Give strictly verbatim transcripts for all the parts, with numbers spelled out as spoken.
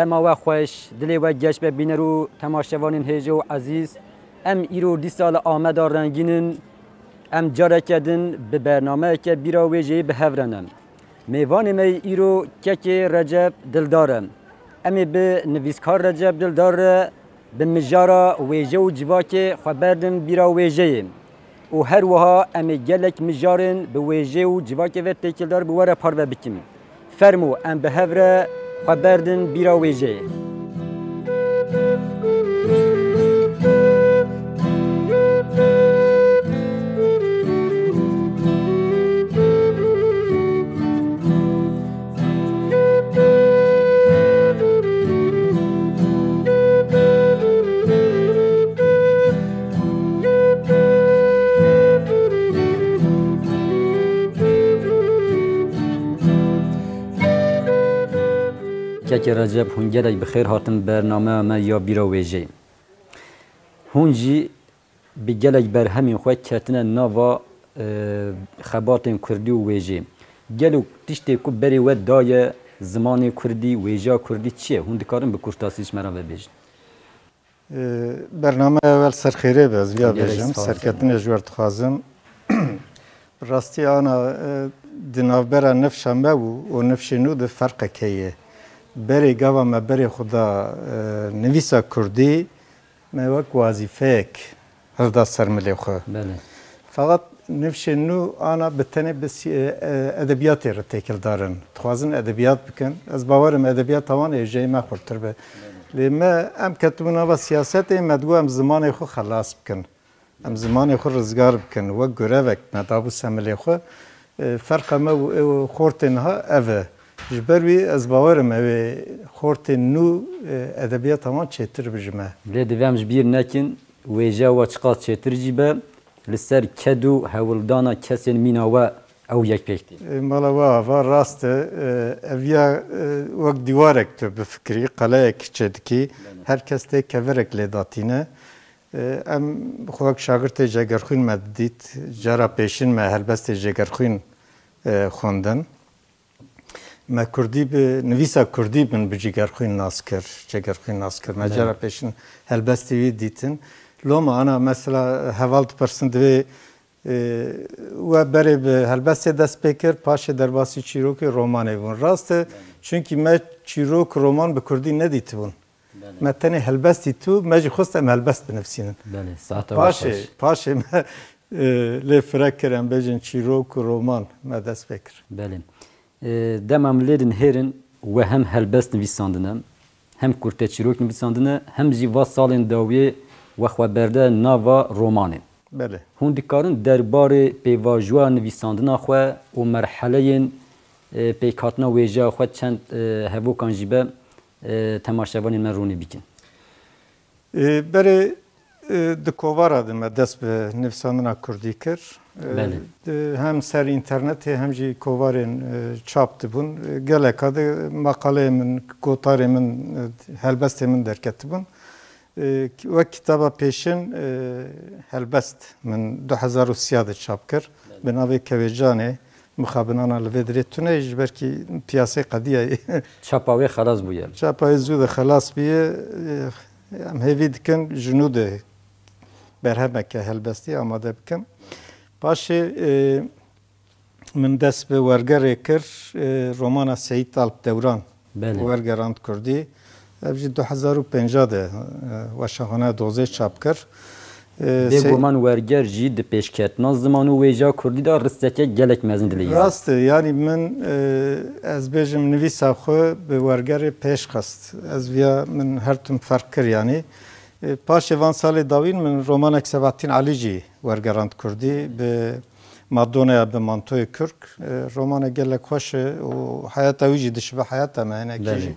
Dema we xweş, dilê we geş be bîner û temaşevanên hêja û ezîz. Em îro dîsa li Ameda rengîn in. Em careke din bi bernameyeke bîra wêjeyê bi hev re ne. Mêvanê me yê îro kekê Recep Dildar e. Em ê bi nivîskar Recep Dildar re bi mijara wêje û civakê xwe berdin bîra wêjeyê. Û her wiha em ê gelek mijarên bi wêje û civakê ve têkildar bi we re parve bikin. Fermo em bi hev re xwe berdin bîra wêjeyê. Kekê Recep, hûn gelek bi xêr hatin bernameya me ya bîra wêjeyê. Hûn jî bi gelek berhemên xwe ketine nava, e, xebatên kurdî û wêjê. Gelo tiştê ku berê we daye zimanê kurdî, wêjeya kurdî çi ye? Hûn dikarin bi kurtasî ji me re vebêjin? E, bernameya we li ser xêrê be, ez viya Gelek bêjim. Spas. Serketinê ji we re dixwazim. Bi rastî ana, e, di navbera nifşa me û, û nifşê nû de ferqek heye. Berê gava me berê xwe da, e, nivîsa kurdî, me wek wazîfeyek hilda ser milê xwe. Belê. Feqet nifşên nû ana bi tenê bi sî-, e, e, edebiyatê re têkildar in. Dixwazin edebiyat bikin. Ez bawerim edebiyata wan ê jeyê me xurtir be. Lê me, em ketibûn nava siyasetê, me digot em zimanê xwe xelas bikin. Em zimanê xwe rizgar bikin. Wek görevek me dabû ser milê xwe. E, ferqa me û, û xortê niha ev e. Ji ber wî ez bawerim ew ê xortên nû, e, edebiyata wan çêtir bi ji me. Lê divê em ji bîr nekin, wêjeya we çiqas çêtir jî be, li ser ked û hewldana kesên mîna we ew yek pêk tê. E, mala we ava rast e. E, ev ya, e, wek dîwarek tu bifikirî, qeleyek çêdikî, Belê. Her kes tê kevirek lê datîne. E, em xwe wek şagirtê Cegerxwîn me didît, cara pêşin me helbestê Cegerxwîn, e, xwendin. Me kurdî bi, nivîsa kurdî min bi Cegerxwîn nas kir, Cegerxwîn nas kir. Me Belê. Cara pêşin helbestê wî dîtin. Loma ana mesela heval dipirsin divê, e, we berê bi helbestê dest pê kir, paşê derbasî çîrokê romanê bûn. Rast e, Belê. Çunkî me çîrok roman bi kurdî nedîtibûn. Belê. Me tenê helbest dîtibû, me jî xwest em helbest binivîsînin. Belê, saeta we Paşê, xweş. Paşê me, e, lê firek kir, em bêjin çîrok û roman me dest pê kir. Belê. E, dema em lê dinihêrin, we hem helbest nivîsandine, hem kurteçîrok nivîsandine, hem jî va salên dawiyê we xwe berde nava romanê. Belê. Hûn dikarin derbarê pêvajoya nivîsandina xwe û merheleyên, e, pêkhatina wêjeya xwe çend, e, hevokan jî be, e, temaşevanên me ronî bikin. E, berê, e, di kovara de me dest bi nivîsandina kurdî kir. E, Belê. Di, hem ser înternetê hem jî kovarên, e, çap dibûn. E, geleka de maqaleyê min, gotarê min, e, helbestê min derketibûn. E, wek kitaba pêşin, e, helbest min du hezar û sî de çap kir. Belê. Bi navê Kewêcanê. Mixabin ana li vê dirê tune, ji ber kî piyasê qediyayê. Çapa wê xelas bûye. Çapa wê zû de xelas bûye. Em hêvî dikin ji nû de berhemeke helbestî amade bikin. Paşê, e, min dest bi wergerê kir, e, romana Seyîd Alp Dewran Belê. Wergerand kurdî. Ev jî du hezar û pênc de, e, Weşanxaneya Dozê çap kir. E, Bêguman werger jî di pêşketina ziman û wêjeya kurdî de risteke gelek mezin dileyîze. Rast e, yanî min, e, ez bêjim nivîsa xwe bi wergerê pêş xist. Ez viya min her tim ferq kir yanî. E, paşê van salê dawîn min romanek Sebahattin Alî jî wergerand kurdî bi Madonaya bi mantoyê Kürk. E, romanek gelek xweş e û heyata wî jî dişibe heyata me hinekî Belê. Jî.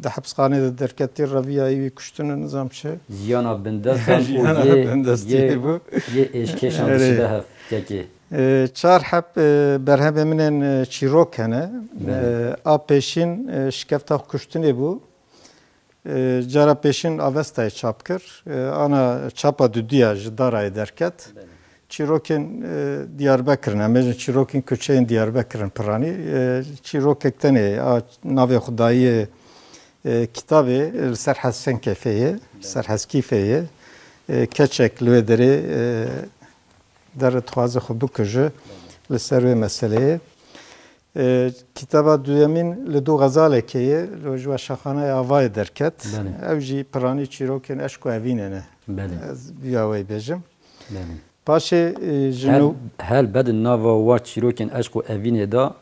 Di hepsxanê de derketî, reviya wî kuştine, nizam çi. Jiyana bindestan û Jiyana yê, bindestiyê yê, bû. Yê êşkêşan Erê. Dişibe hev, kekê. E, çar heb, e, berhemê min ên, e, çîrok hene. Belê. E, a pêşîn, e, Şikefta Kuştinê bû. E, cara pêşîn Avestayê çap kir. E, ana çapa dudiya ji Darayê derket. Belê. Çîrokên, e, Diyarbekir in, em bêjin çîrokên kuçeyên Diyarbekir in piranî. E, çîrokek tenê a navê xwedayiyê E, kitabê li ser Hesen Kefê ye, li ser Heskîfê ye. E, keçek li wê derê, e, dere dixwaze xwe bikuje li ser wê meseleyê. E, kitaba duyemîn li dû xezalekê ye, li ji Weşanxaneya Avayê derket. Belê. Ew jî piranî çîrokên eşq û evînê ne. Belê. Ez vîya wê bêjim. Belê. Paşê, e, ji Hel-, nû- helbet nava wa çîrokên eşq û evînê de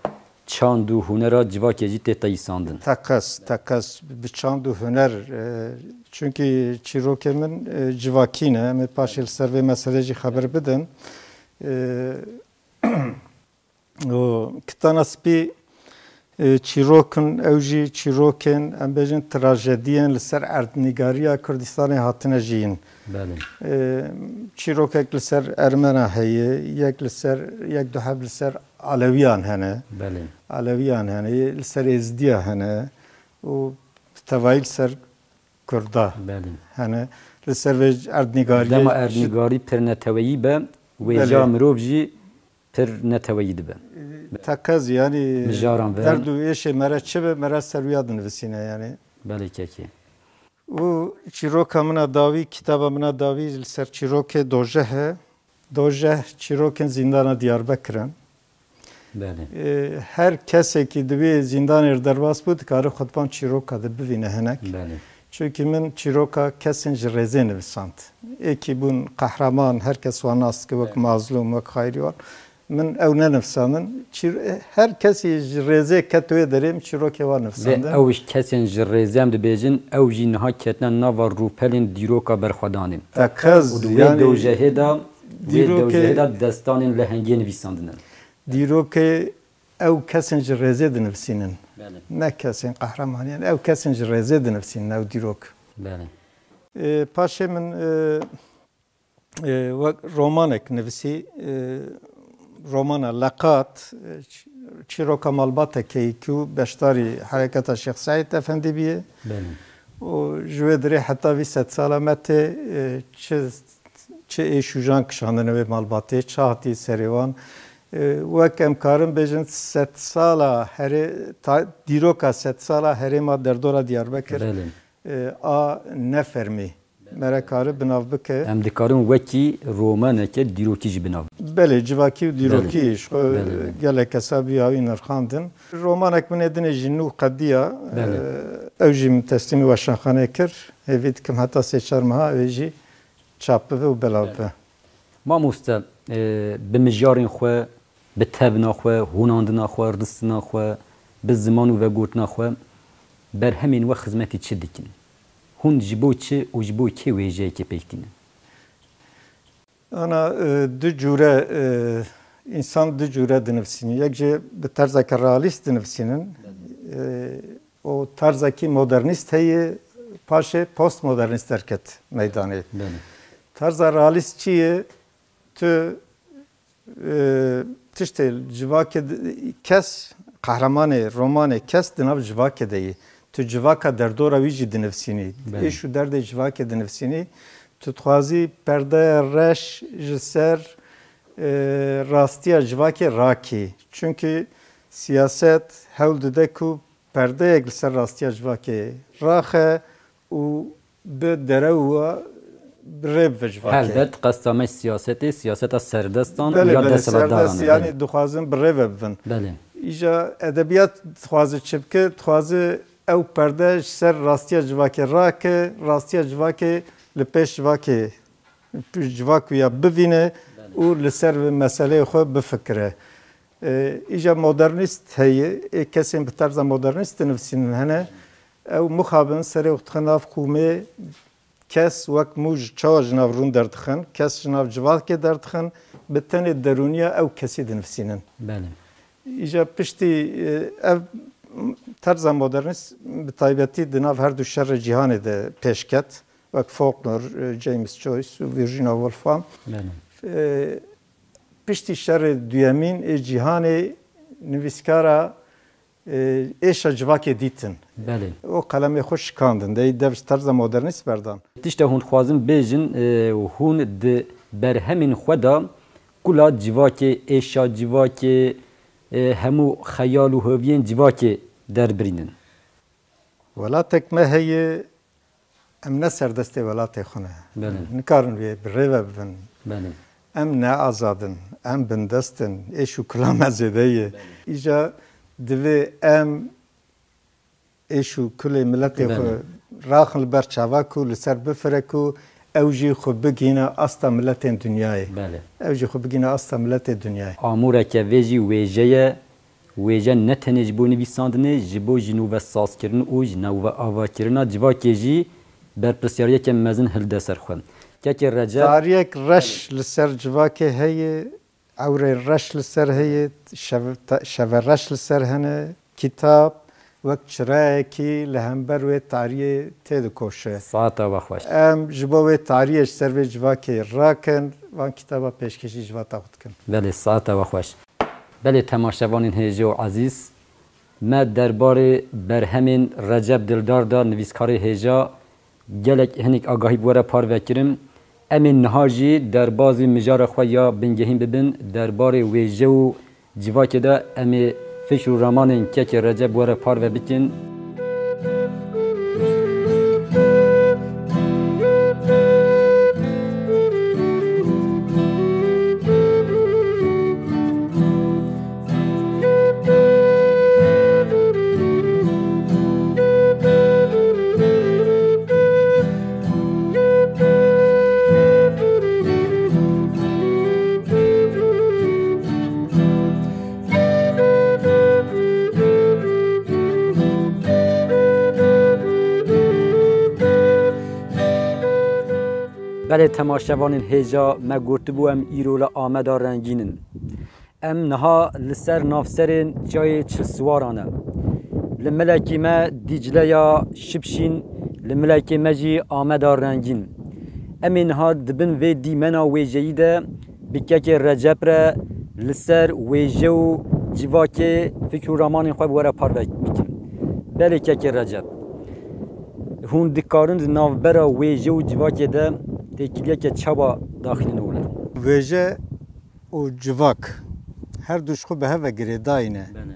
çand û hunera civakê jî tê teyîsandin. Teqez, teqez bi çand û huner, e, çunkî çîrokê min, e, civakî ne. Em ê paşê li ser vê meselê jî xeber bidin. E, û Kitana Spî, e, çîrok in, ew jî çîrokên, em bêjin, trajediyên li ser erdnîgariya Kurdistanê hatine jiyîn. Belê. E, çîrokek li ser Ermena heye, yek li ser, yek du heb li ser Alewiyan hene. Belê. Alewiyan hene, li ser Êzidiya hene û bi tevayî li ser Kurda Belê. hene. Li ser vê erdnîgariyê Dema ji erdnîgarî pir neteweyî be, Belê. wêjeya mirov jî pir neteweyî dibe. Teqez, yanî Mijaran ve. derd û êşê me re çi be, me re ser wiya dinivîsîne, yanî. Belê kekê. Û çîroka min a dawî, kitaba min a dawî li ser çîrokê dojeh e. Dojeh çîrokên zîndana Diyarbekir in. Belê. E, her kesekî di wê zîndanê re derbas bû, dikare xwe di van çîroka de bivîne hinek. Belê. Çunkî min çîroka kesên ji rêzê nivisand. Êkî bûn qehreman, her kes wan nas dike wek Evet. Mazlûm, wek Xayrîwan. Min ew nenivsandin. Çîr-, her kesî ji rêzê ket wê derê, min çîrokê wan Vê nivisandin. ew ji kesên ji rêzê em dibêjin, ew jî niha ketine nava rûpelên dîroka berxwedanê. Teqez, Û di wê yanî dewjehê de, wê dîrokê dewjehê de destanên lehengê nivîsandine. Dîrokê ew kesên ji rêzê dinivîsînin. Belê. Ne kesên qehremanî, yanî ew kesên ji rêzê dinivîsînin ew dîrok. Belê. Ê, paşê min, e, e, wek romanek nivîsî, e, romana Leqat, e, ç-, çîroka malbatekê ku beşdarî hereketa Şêx Seîd Efendî bîye. Belê. Û ji wê dirê heta vî sedsala me tê, e, çi, çi êş û jan kişandine wê malbatê, çi hatiye serê wan. E, wek em karin bêjin sedsala herê-, ta-, dîroka sedsala herêma derdora Diyarbekir, Belê. e, a nefermî. Me re kare binav bike. Em dikarin wekî romaneke dîrokî jî binav. Belê, civakî û dîrokî Belê. ji xwe Belê, belê. gelek kesa bîya wî nirxandin. Romanek min ê dinê jî nû qediya, Belê. e, ew jî min teslîmî weşanxaneyê kir. Hêvî dikim heta sê çar meha ew ê jî çap bibe û belav bibe. Mamoste, e, bi mijarên xwe, bi tevna xwe, hûnandina xwe, ristina xwe, bi ziman û vegotina xwe, berhemên we xizmetî çi dikin? Hûn ji bo çi û ji bo kê wêjeyekê pêk tînin? Ana, e, du cûre, e, însan du cûre dinivîsînin. Yek jê bi terzeke realîst dinivîsînin. E, û terzekî modernîst heye, paşê postmodernîst derket meydanê. Belê. Terza realîst çi ye? Tu, e, tiştê civakê di-, kes, qehremanê romanê kes di nav civakê de ye. Tu civaka derdora wî jî dinivîsînî. Belê. Êş û derdê civakê dinivîsînî. Tu dixwazî perdeya reş ji ser, e, rastiya civakê rakî. Çunkî siyaset hewl dide ku perdeyek li ser rastiya civakê raxe û bi derew û bi rê bive civakê. Helbet, qesta me siyasetê, siyaseta serdestan Belê, ya belê, desthilatdaran serdest, e, yanî belê. dixwazin bi rê ve bibin. Belê. Îja edebiyat dixwaze çi bike? Dixwaze ew perde ji ser rastiya civakê rake, rastiya civakê li pêş civakê, civak wî ya bivîne Belê. û li ser vê meseleyê xwe bifikire. E, îja modernîst heye, ê kesên bi terza modernîst dinivîsînin hene. Ew mixabin serê xwe dixin nav qûmê, kes wek mûj çawa ji nav rûn derdixin, kes ji nav civakê derdixin, bi tenê derûniya ew kesî dinivîsînin. Belê. Îja piştî, e, ev terza modernîst bi taybetî di nav her du şerê cîhanê de pêş ket, wek Faulkner, e, James Joyce û Virginia Woolf an. Belê. E, piştî şerê duyemîn ê cîhanê nivîskara, e, êşa civakê dîtin. Belê. Û qelemê xwe şikandin. Dey dev ji terza modernîst berdan. Tişta hûn dixwazin bêjin, e, hûn di berhemên xwe de kula civakê, êşa civakê, e, hemû xeyal û hoviyên civakê derbirînin. Welatek me heye, em ne serdestê welatê xwe ne. Belê. Nikarin wê bi rê ve bibin. Belê. Em ne azad in, em bindest in, êş û kula me zêde ye. Belê. Îja divê em êş û kulê miletê xwe Belê. raxin li ber çava ku li ser bifire ku ew jî xwe bigihîne asta miletên dinyayê. Belê. Ew jî xwe bigihîne asta miletê dinyayê. Amûreke vê jî wêje ye. Wêje ne tenê ji bo nivîsandinê, ji bo ji nû ve sazkirin û ji nû ve avakirina civakê jî berpirsiyariyeke mezin hilde ser xwe. Kekê Recep. Tariyek reş li ser civakê heye, ewrê reş li ser heye, şev-, te-, şeve reş li ser hene. Kitab wek çirayekî li hember wê tariyê têdikoşe. Saeta we xweş. Em ji bo wê tariyê ji ser vê civakê rakin, van kitaba pêşkêşî civata xwe dikin. Belê, saeta we xweş. Belê, temaşevanên hêja û ezîz, me derbarê berhemên Recep Dildar de, nivîskarê hêja, gelek hinek agahî bi we re parve kirin. Em ê niha jî derbazî mijara xwe ya bingehîn bibin, derbarê wêje û civakê de em ê fikr û ramanên kekê Recep bi we re parve bikin. Belê, temaşevanên hêja, me gotibû em îro li Ameda rengîn in. Em niha li ser navserên Çiyayê Çilsiwaran e. Li milekî me Dîcle ya şipşîn, li milekê me jî Ameda rengîn. Em ê niha di bin vê dîmena wêjeyî de bi kekê Recep re li ser wêje û civakê fikr û ramanên xwe bi we re parve bikin. Belê kekê Recep, hûn dikarin di navbera wêje û civakê de têkiliyeke çawa daxînin û li Wêje û civak her du ji xwe bi hev ve girêdayî ne. Belê.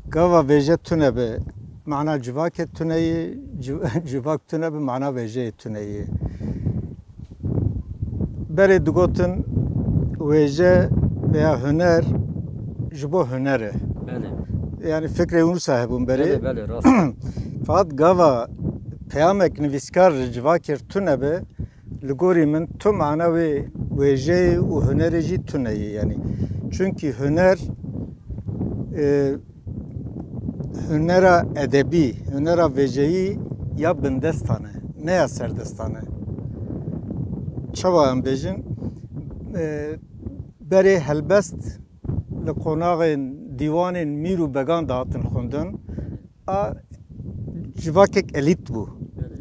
Gava vêje tune be, mana civakê tune ye, civ-, civak tune be, mana vêjeyê tune ye. Berê digotin wêje veya huner ji bo huner e. Belê. Yani fikrê wisa hebûn berê. Belê, belê, rast. Fakat gava peyamek nivîskar ji civakê tune be, li gorî min tu mana wê wêjeyê û hunerê jî tune ye. Yani, çunkî huner, e, hunera edebî, hunera vêjeyî ya bindestan e, ne ya serdestan e. Çawa em bêjin? E, berê helbest li qonaxên dîwanên mîr û began de hatin xwendin. A civakek elît bû.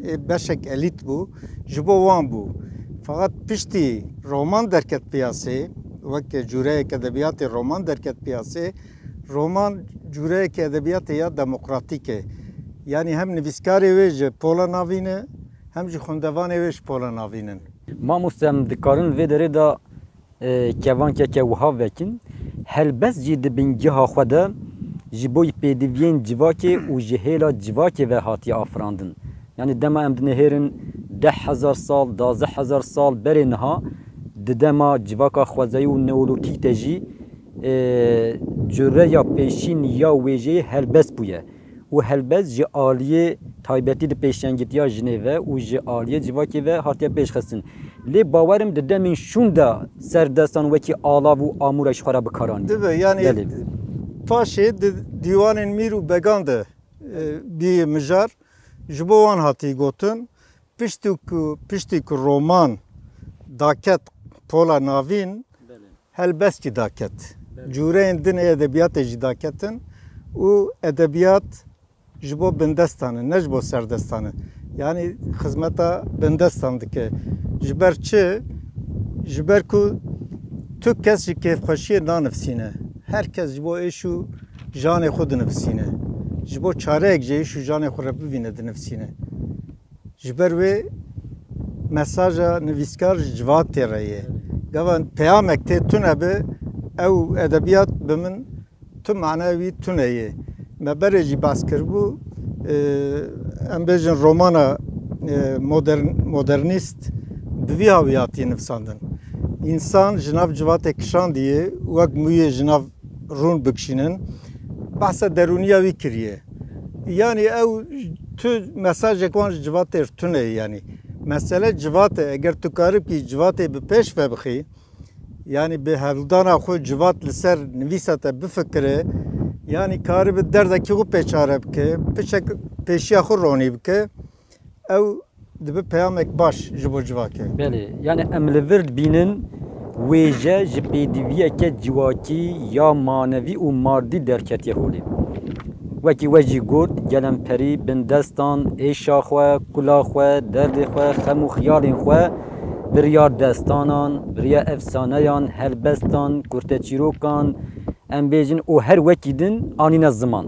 E, beşek elît bû. Ji bo wan bû. Fakat piştî roman derket piyasê, weke cûreyek edebiyatê roman derket piyasê, roman cûreyeke edebiyatê ya demokratîk e. Yani hem nivîskarê wê ji pola navîn e, hem jî xwendevanê wê ji pola navîn in. Mamoste, em dikarin vê derê de, e, kevankeke wiha vekin. Helbest jî di bingeha xwe de ji bo pêdiviyên civakê û ji hêla civakê ve hatiye afirandin. Yani dema em dinihêrin deh hezar sal, duwazdeh hezar sal berê niha, di dema civaka xwezayî û neolotîk de jî, e, cureya pêşîn ya wêjeyê helbest bûye. Û helbest ji aliyê taybetî di pêşengitiya jinê ve û ji aliyê civakê ve hatiye pêşxistin. Lê bawerim di demên şûn de serdestan wekî alav û amûrek ji xwe re bi kar anîn. Dibe, yani Belê. paşê di dîwanên mîr û began de, e, bî mijar, ji bo wan hatî gotin. Piştî ku, piştî ku roman daket pola navîn, Belê. helbest jî daket. Belê. Cûreyên din ê edebiyatê jî daketin û edebiyat ji bo bindestan e, ne ji bo serdestan e. Yani xizmeta bindestan dike. Ji ber çi? Ji ber ku tu kes ji kêfxweşiyê nanivsîne. Her kes ji bo êş û janê xwe dinivsîne. Ji bo çareyek ji êş û janê xwe re bivîne dinivsîne. Ji ber wê mesaja nivîskar ji civakê re ye. Gava peyamek tê tune be, ew edebiyat bi min tu mana wî tune ye. Me berê jî behs kiribû, e, em bêjin romana e, modern, modernîst bi vî hawî hatiye nivîsandin. Însan ji nav civatê kişandiye, wek mûyê ji nav rûn bikişînin, behsa derûniya wî kiriye. Yanî ew tu mesajek wan ji civatê re tune ye yanî. Mesele civat e, eger tu karibkî civatê bi pêş ve bixî, yanî bi hevdana xwe civat li ser nivîsa te bifikire, yanî karibe derdekî xwe pê çare bike, piçek pêşiya xwe ronî bike, ew dibe peyamek baş ji bo civakê. Belê, yanî em li vir dibînin wêje ji pêdiviyeke civakî ya manevî û mardî derketiye holê. Wekî we jî got, gelemperî, bindestan, êşa xwe, kula xwe, derdê xwe, xem û xiyalên xwe, biriya destanan, biriya efsaneyan, helbestan, kurteçîrokan, em bêjin û her wekî din anîne ziman.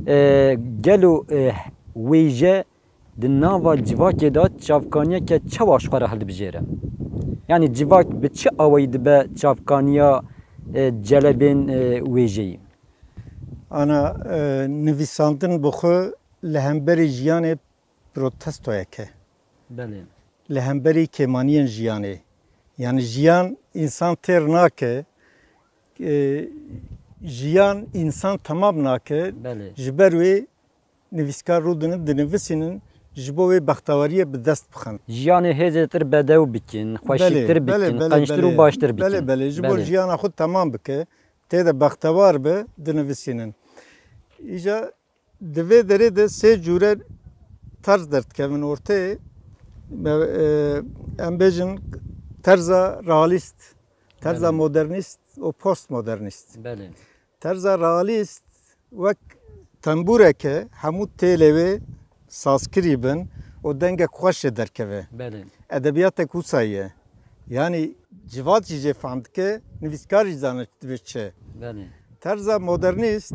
E, gelo, e, wêje di nava civakê de çavkaniyeke çawa ji xwe re hildibijêre? Yanî civak bi çi awayî dibe çavkaniya, e, celebên, e, wêjeyî? Ana, e, nivîsandin bi xwe li hemberî jiyanê protestoyek e. Belê. Li hemberî kêmaniyên jiyanê. Yanî jiyan însan têr nake, e, jiyan însan temam nake. Belê. Ji ber wê nivîskar rûdinin, dinivîsînin, ji bo wê bextewariyê bi dest bixin. Jiyanê hêzêtir bedew bikin, xweşîtir Belê, belê, bikin, belê, qençtir û belê. Baştir bikin. Belê, belê, ji bo Belê. Jiyana xwe temam bike, tê de bextewar be, dinivîsînin. Îja di vê derê de sê cûre terz derdikevin ortê. Me, e, em bêjin terza realîst, terza Belê. Modernîst û postmodernîst. Belê. Terza realîst wek tembûreke hemû têlê wê sazkirî bin û dengek xweş jê derkeve. Belê. Edebiyatek wisa ye. Yanî civat jî jê fehm dike, nivîskar jî zane divê çi. Belê. Terza modernîst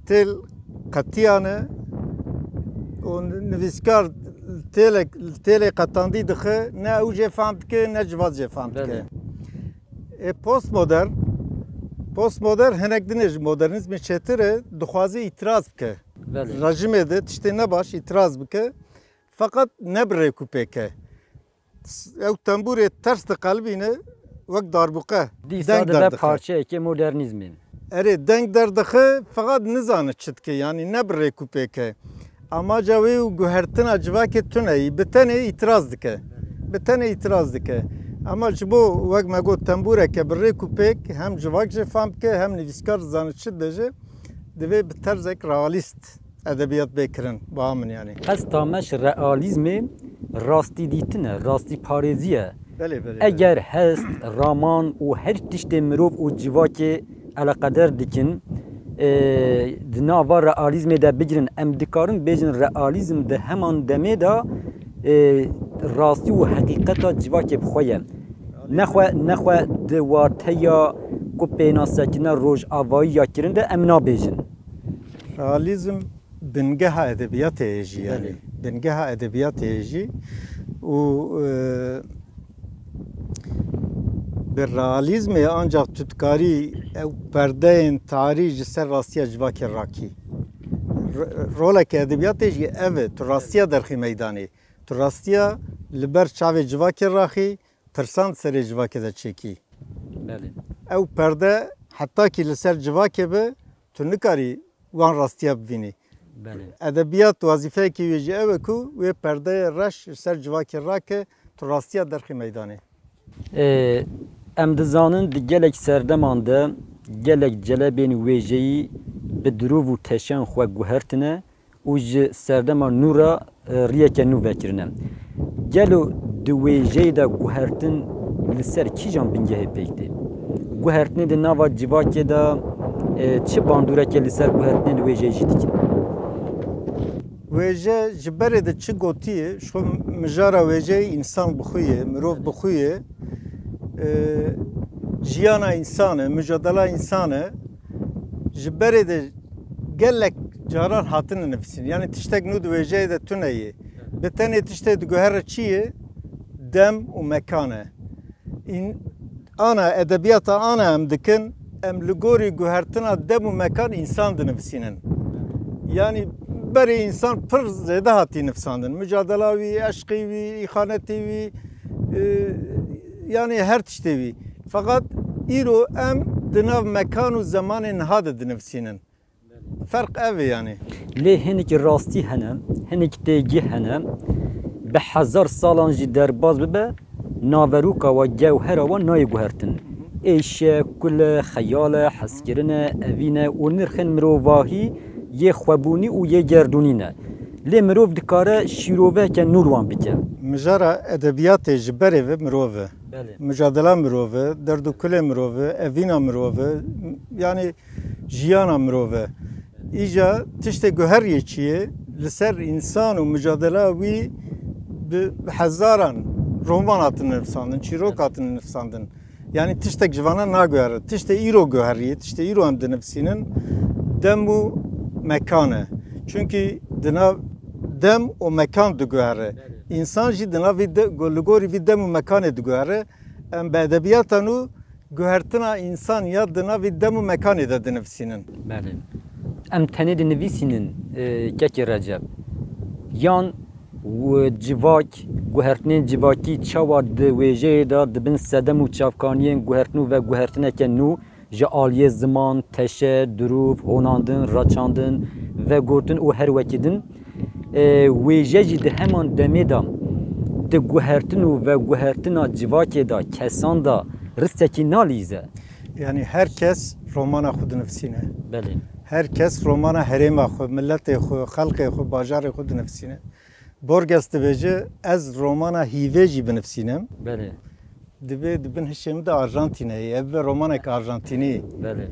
têl qetiyane û nivîskar têlek, têlê qetandî dixe, ne ew jê fehm dike, ne civat jê fehm dike. Belê. Ê postmodern, postmodern hinek dinê ji modernîzmê çêtir e, dixwaze îtiraz bike. Belê. Rejimê de tiştê nebaş îtiraz bike. Feqet ne bi rêk û pêk e. Ew tembûrê ters diqelibîne wek darbûqe. Dîsa deng dibe derdixwe. Parçeyekê modernîzmê. Erê, deng derdixe, feqet nizane çi dike, yanî ne bi rêk û pêk e. Amaca wê û guhertina civakê tune yî, bi tenê îtiraz dike. Bi tenê îtiraz dike. Ama ji bo, wek me got, tembûreke bi rêk û pêk hem civak jê fam bike, hem nivîskar zane çi dibêje, divê bi terzek realîst edebiyat bê kirin, ba min yanî. Qesta me ji realîzmê rastî dîtin e, rastî parêzî ye. Belê, belê, belê. Eger hest, raman û her tiştê mirov û civakê eleqeder dikin, e, di nava realîzmê de bigirin, em dikarin bêjin realîzm di heman demê de, e, rastî û heqîqeta civakê bi xwe ye. Nexwe, nexwe di wateya ku pênasekirina rojavayî ya kirin de em nabêjin. Realîzm bingeha edebiyatê ye jî, yanî Belê. Bingeha edebiyatê ye jî û, e, bi realîzmê ancak tu dikarî ew perdeyên tarî ji ser rastiya civakê rakî. R-, roleke edebiyatê jî ev e, tu rastiya derxî meydanê. Tu rastiya li ber çavê civakê raxî, pirsan serê civakê de çêkî. Belê. Ew perde heta kî li ser civakê be, tu nikarî wan rastiya bibînî. Belê. Edebiyat wazîfeyekî wê jî ew e ku wê perdeyê reş li ser civakê rake, tu rastiya derxî meydanê. Ê, em dizanin di gelek serdeman de gelek celebên wêjeyî bi dirûv û teşeyan xwe guhertine û ji serdema nû re, e, riyeke nû vekirine. Gelo di wêjeyê de guhertin li ser kîjan bingehê pêk tê? Guhertinê di nava civakê de, e, çi bandoreke li ser guhertinê di wêjeyê jî dike? Wêje ji berê de çi gotiye, ji xwe mijara wêjeyê însan bi xwe ye, mirov bi xwe ye, e, jiyana însan e, micadela însan e. Ji berê de gelek caran hatine nivîsîn. Yanî tiştek nû di wêjeyê de tune ye. Bi tenê tiştê diguhere çi ye? Dem û mekan e. În-, ana, edebiyata ana em dikin, em li gorî guhertina dem û mekan însan dinivîsînin. Yanî berê însan pir zêde hatî nifsandin. Mucadela wî, eşqê wî, îxanetê wî, e, yanî her tiştê wî. Feqet îro em di nav mekan û zemanê niha de dinivsînin. Ferq ev e yanî. Lê hinek rastî hene, hinek têgî hene. Bi hezar salan jî derbas bibe, naveroka we, gewhera we nayê guhertin. Êş e, kul e, xeyal e, hezkirin e, evîn e û nirxên mirovahî yê xwebûnî û yê gerdûnî ne. Lê mirov dikare şîroveke nû li wan bike. Mijara edebiyatê ji berê ve mirov e. Belê. Mucadela mirov e, derd û kulê mirov e, evîna mirov e, yanî jiyana mirov e. Îca tiştê guheriyê çi ye? Li ser însan û mucadela wî bi hezaran roman hatine nivîsandin, çîrok hatine nivîsandin. Yanî tiştek ji vana naguhere. Tiştê îro guheriyê, tiştê îro em dinivîsînin dem û mekan e. Çunkî di nav dem û mekan diguhere. Însan jî di nav vî de, li gorî vî dem û mekanê diguhere. Em bi edebiyata nû guhertina însan ya di navî dem û mekanê de dinivîsînin. Belê. Em tenê dinivîsînin, e, kekê Recep. Yan w-, civak, guhertinên civakî çawa di wêjeyê de dibin sedem û çavkaniyên guhertin û veguhertineke nû ji aliyê ziman, teşe, dirûv, honandin, raçandin, vegotin û her wekî din. E, wêje jî di heman demê de di guhertin û veguhertina civakê de, kesan de ristekî nalîze. Yanî her kes romana xwe dinivîsîne. Belê. Her kes romana herêma xwe, miletê xwe, xelkê xwe, bajarê xwe dinivîsîne. Borges dibêje, ez romana hîvê jî binivîsînim. Belê. Divê di bin hişê min de Arjantîneyê, ev bibe romanek Arjantînî. Belê.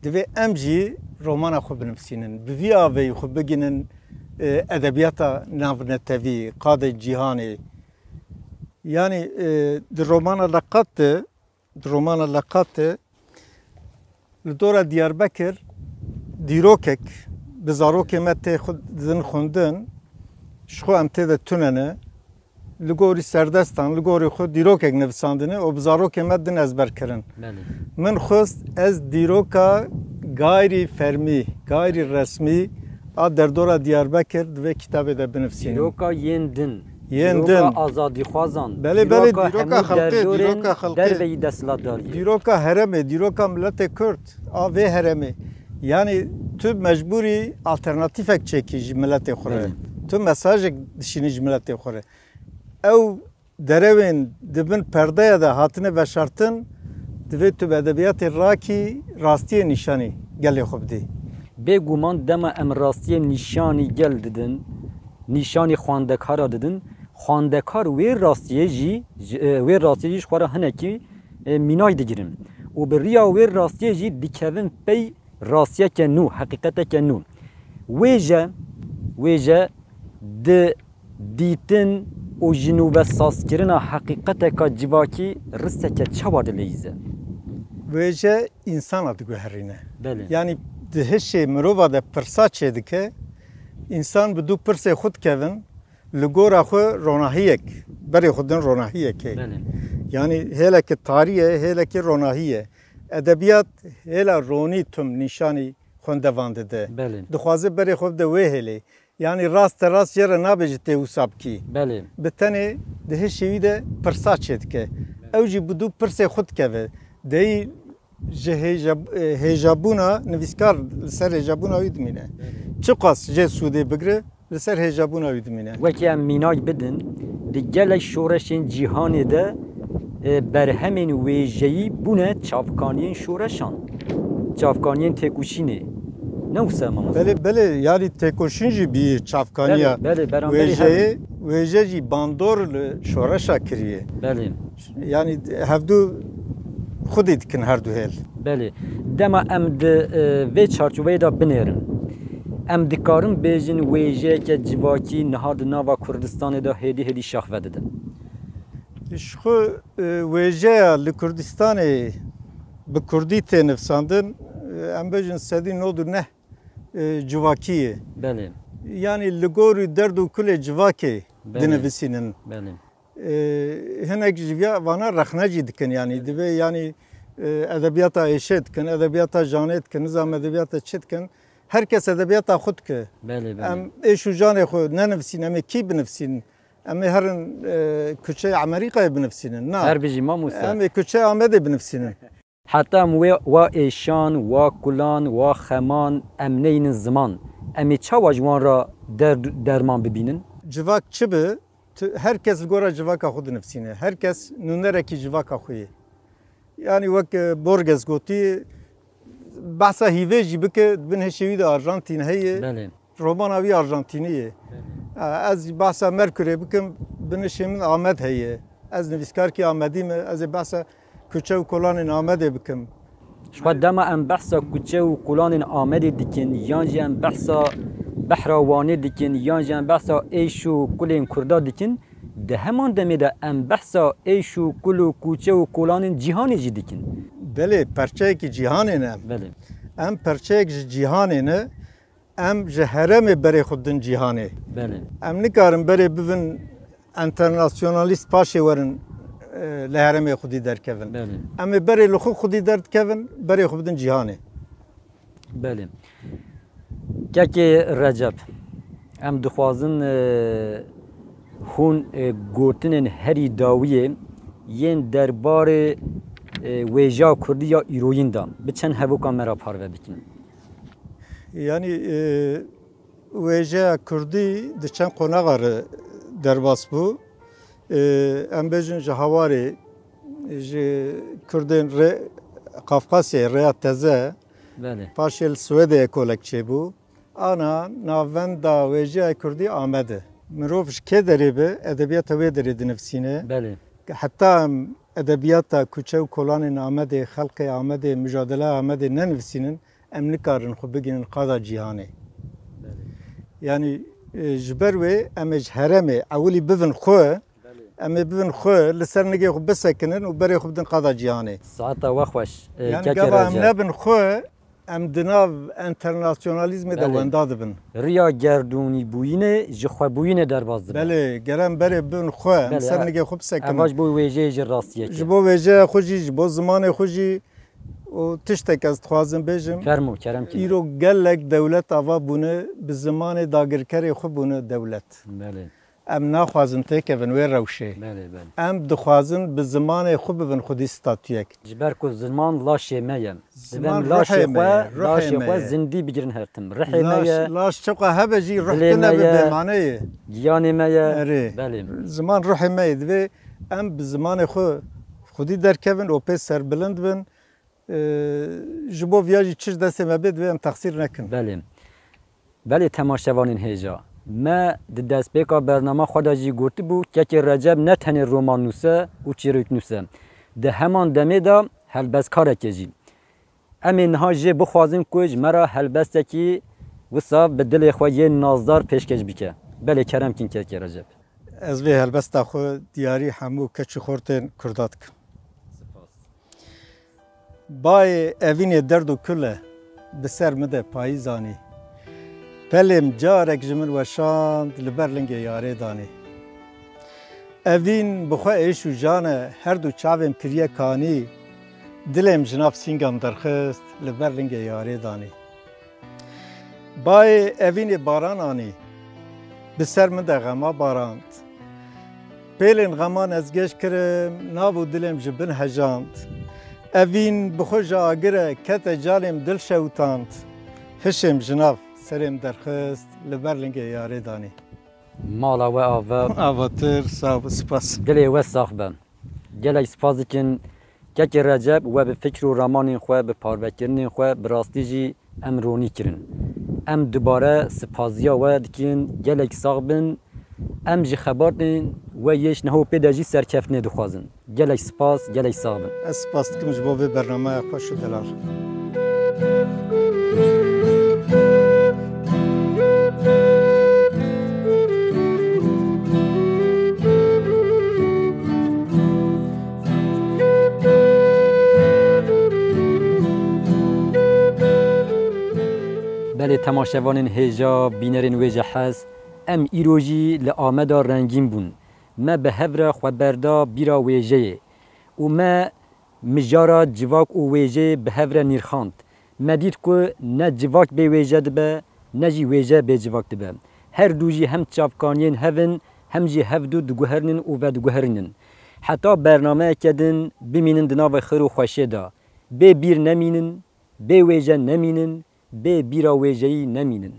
Divê em jî romana xwe binivîsînin. Bi vî aveyî xwe bigihînin, e, edebiyata navnetewî, qadê cîhanê. Yanî, e, di romana Leqat de, di romana Leqat de li dora Diyarbekir dîrokek bi zarokê me tê xwe didin xwendin, ji xwe em tê de tune ne. Li gorî serdestan, li gorî xwe dîrokek nivîsandine û bi zarokê me din ezber kirin. Belê. Min xwest ez dîroka gayrî fermî, gayrî resmî a derdora Diyarbekir di vê kitabê de binivîsînim. Dîroka yên din. Yên Dîroka din. Azadîxwazan. Belê, belê, dîroka dîroka hemû xelkê, derdorên dîroka xelkê. Derveyî desthilatdariyê. Dîroka herêmê, dîroka miletê Kurd a vê herêmê. Yanî tu mecbûrî alternatîfek çêkî ji miletê xwe re. Belê. Tu mesajek dişînî ji miletê xwe re. Ew derewên di bin perdeya de hatine veşartin, divê tu bi edebiyatê rakî rastiyê nîşanî gelê xwe bidî. Bêguman dema em rastiyê nîşanî gel didin, nîşanî xwendekara didin, xwendekar wê rastiyê jî, ji, e, wê rastiyê jî ji xwe re hinekî, e, mînay digirin û bi riya wê rastiyê jî dikevin pey rastiyeke nû, heqîqeteke nû. Wêje, wêje di dîtin û ji nû ve sazkirina heqîqeteka civakî risteke çawa dileyîze? Wêje însana diguherîne. Belê. Yanî di hişê mirova de pirsa çêdike, însan bi du pirsê xwe dikevin, li gora xwe ronahiyek, berê xwe din ronahiyek heye. Belê. Yanî hêleke tarî ye, hêleke ronahî ye. Edebiyat hêla ronî tim nîşanî xwendevan dide. Belê. Dixwaze berê xwe bide wê hêlê. Yanî raste rast jê re nabêje tê wisa bikî. Belê. Bi tenê di hişê wî de pirsa çêdike. Ew jî bi du pirsê xwe dikeve. Deyî ji hêja-, e, hêjabûna nivîskar li ser hêjabûna wî dimîne. Belê. Çiqas jê sûdê bigre, li ser hêjabûna wî dimîne. Wekî em mînak bidin, di gelek şoreşên cîhanê de, e, berhemên wêjeyî bûne çavkaniyên şoreşan, çavkaniyên têkoşînê. Ne wisa mamoste? Belê, belê, yanî têkoşîn jî bî çavkaniya. Belê, belê, beramberî wêjeyê, hev. Wêje jî bandor li şoreşa kiriye. Belê. Yanî hevdu xwedî dikin her du hêl. Belê. Dema em di, e, vê çarçoveyê de binêrin, em dikarin bêjin wêjeyeke civakî niha di nava Kurdistanê de hêdî hêdî şax vedide. Ji xwe, e, wêjeya li Kurdistanê bi kurdî tê nivîsandin, e, em bêjin sedî nod û neh, e, civakî ye. Belê. Yanî li gorî derd û kulê civakê, belê, dinivîsînin. Belê. E, hinek ji vîya vana rexne jî dikin, yanî divê, yanî, e, edebiyata êşê dikin, edebiyata janê dikin, nizam edebiyata çi dikin. Her kes edebiyata xwe dike. Belê, belê. Em êş û janê xwe nenivîsîn, em ê kî binivîsîn? Em ê herin, e, kuçeyê Amerîkayê binivîsînin? Na. Her bijî mamoste. Em ê kuçeyê Amedê binivîsînin. Heta em wê, wa êşan, wa kulan, wa xeman, em neynin ziman. Em ê çawa ji wan re der-, derman bibînin? Civak çi bi? Tu, her kes li gora civaka xwe dinivîsîne. Her kes nûnerekî civaka xwe ye. Yanî wek, e, Borges gotî, behsa hîvê jî bike, di bin hişê wî de Arjantîn heye. Belê. Romana wî Arjantînî ye. Belê. E, ez jî behsa Merkurê bikim, binişê min Amed heye. Ez nivîskarkî Amedî me, ez ê behsa kuçe û kolanên Amedê bikim. Ji xwe dema em behsa kuçe û kolanên Amedê dikin, yan jî em behsa behra Wanê dikin, yan jî em behsa êş û kulên Kurda dikin, di heman demê de em behsa êş û kul û kuçe û kolanên cîhanê jî dikin. Belê, perçeyekî cîhanê ne. Belê. Em perçeyek ji cîhanê ne. Em ji herêmê berê xwe didin cîhanê. Belê. Em nikarin berê bivin enternasyonalîst paşê werin, e, li herêmê xwedî derkevin. Belê. Em ê berê li xwe xwedî derdikevin, berê xwe bidin cîhanê. Belê. Kekê Recep, em dixwazin, e, hûn, e, gotinên herî dawiyê yên derbarê, e, wêjeya kurdî ya îroyîn de bi çend hevokan me re parve bikin. Yanî, e, wêjeya kurdî di çend qonaxa re derbas bû. E, em bêjin ji Hawarê, ji kurdên rê-, Qafqasyayê, rêya teze, Belê. Paşê li Swêdê ekolek çêbû. Ana navenda wêjeya kurdî Amed e. Mirov ji kê derê be, edebiyata wê derê dinivîsîne. Belê. Heta em edebiyata kuçe û kolanên Amedê, xelkê Amedê, mujadeleya Amedê nenivîsînin, em nikarin xwe bigihînin qada cîhanê. Belê. Yanî, e, ji ber wê em ê ji herêmê ewilî bivin xwe, Belê. Em ê bivin xwe, li ser nigê xwe bisekinin û berê xwe bidin qada cîhanê. Saeta we xweş. E, Yanî kekê gava em Recep. nebin xwe, em di nav enternasyonalîzmê de Belê. wenda dibin. Riya gerdûnî bûyînê ji xwebûyînê derbas dibe. Belê, gere em berê bibin xwe, em Belê, ser e, nigê xwe bisekinin. Ev ji bo wêjeyê jî rastiyek e. Ji bo wêjeya xwe jî, ji bo zimanê xwe jî û tiştek ez dixwazim bêjim. Fermo, kerem kî. Îro gelek dewlet ava bûne, bi zimanê dagirkerê xwe bûne dewlet. Belê. Em naxwazin têkevin wê rewşê. Belê, belê. Em dixwazin bi zimanê xwe bibin xwedî statuyek. Ji ber ku ziman laşê me ye. Ziman Divem laşê ruhê me xwe, ye, ruhê laşê me xwe ye. zindî bigirin her tim. Rihê me Laş, ye, laş çiqa hebe jî ruh dilê tune me bi ye, bêmane ye. giyanê me ye. Erê. Belê. Ziman ruhê me ye. Divê em bi zimanê xwe xwedî derkevin û pê serbilind bin. Ee, ji bo viya jî çi ji destê me bê, divê em texsîr nekin. Belê. Belê temaşevanên hêja. Me di destpêka bernama xwe de jî gotibû, kekê Recep ne tenê romannûs e û çîroknûs e. Di heman demê de helbestkarek e jî. Em ê niha jê bixwazin ku ji me re helbestekî wisa bi dilê xwe yên nazdar pêşkêş bike. Belê kerem kin kekê Recep. Ez vê helbesta xwe diyarî hemû keç û xortên Kurda dikim. Spas. Bayê evînê derd û kul e, bi ser min de payîz anî. Pelê min carek ji min weşand, li ber lingê yarê danî. Evîn bi xwe êş û jan e, her du çavên kiriye kanî. Dilê min ji nav sînga min derxist, li ber lingê yarê danî. Bayê evînê baran anî, bi ser min de xema barand. Pêlên xeman ez geş kirim, nav û dilê min ji bin hejand. Evîn bi xwe ji agir e, kete calê min dil şewitand. Hişê min ji nav serê min derxist, li ber lingê yarê danî. Mala we ava. Avatir, sağ ol, spas. Dilê we sax be. Gelek spas dikin kekê Recep, we bi fikr û ramanên xwe, bi parvekirinên xwe bi rastî jî em ronî kirin. Em dubare sipaziya we dikin, gelek sax bin. Em ji xebatên we yê ji neho pê de jî serkeftinê dixwazin. Gelek spas, gelek sax bin. Ez spas dikim ji bo vê bernameya xweş û delal. Belê temaşevanên hêja, bînerên wêje hez, em îro jî li Ameda rengîn bûn. Me bi hev re xwe berda bîra wêjeyê û me mijara civak û wêjeyê bi hev re nirxand. Me dît ku ne civak bê wêje dibe, ne jî wêje bê civak dibe. Her du jî hem çavkaniyên hev in, hem jî hev du diguherînin û vediguherînin. Heta bernameyeke din bimînin di navê xêr û xweşiyê de. Bê bîr nemînin, bê wêje nemînin, bê bîra wêjeyî nemînin.